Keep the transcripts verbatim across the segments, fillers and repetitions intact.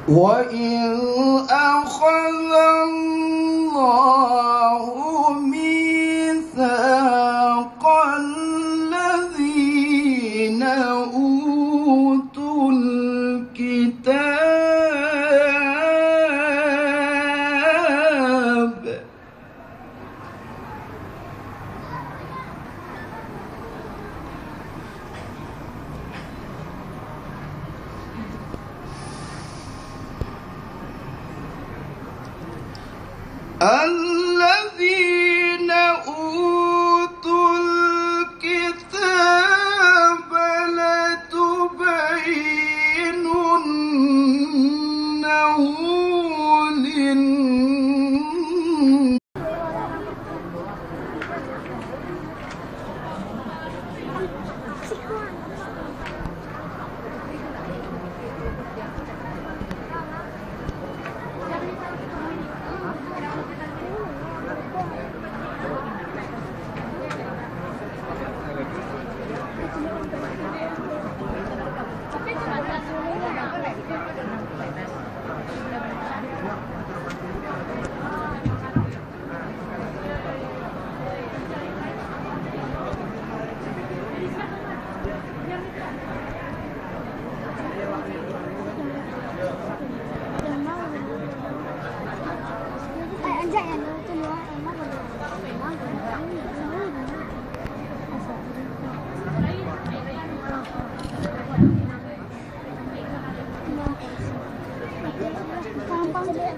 وإذ أخذ الله ميثاق الذين أوتوا الكتاب الذين أوتوا الكتاب لتبيننه للناس. Gampang, Dek.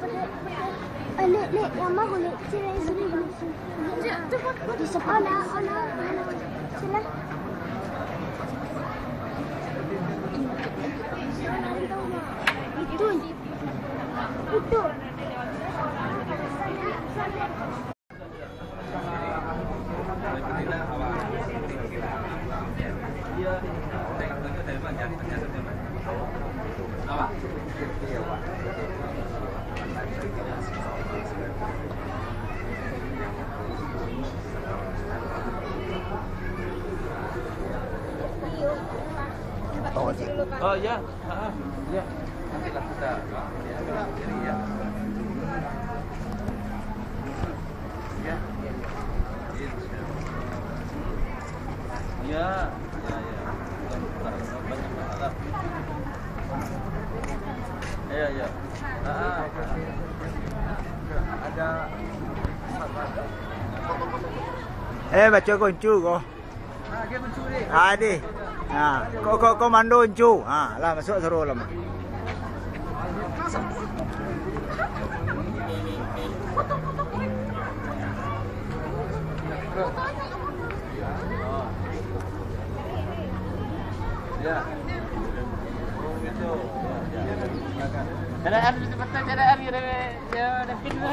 Eh, Dek, Dek, yang mana, Dek? Sini, sini, sini. Di sebelah. Ana, ana, ana. Sini. Itu. Itu. Oh, ya. Ah, ah. Ya. Nantilah kita, ya. Ya. Ya, ya, ya. Ya, ya, ya. Banyak masalah. Ya, ya. Ah, ah. Ada. Eh, baco kuncu ko. Ah, deh. Ha, ko, ko, komando Uncu. Ha, lah, masuak suruah lah. Ya. Ada, ada, ada, ada, ada.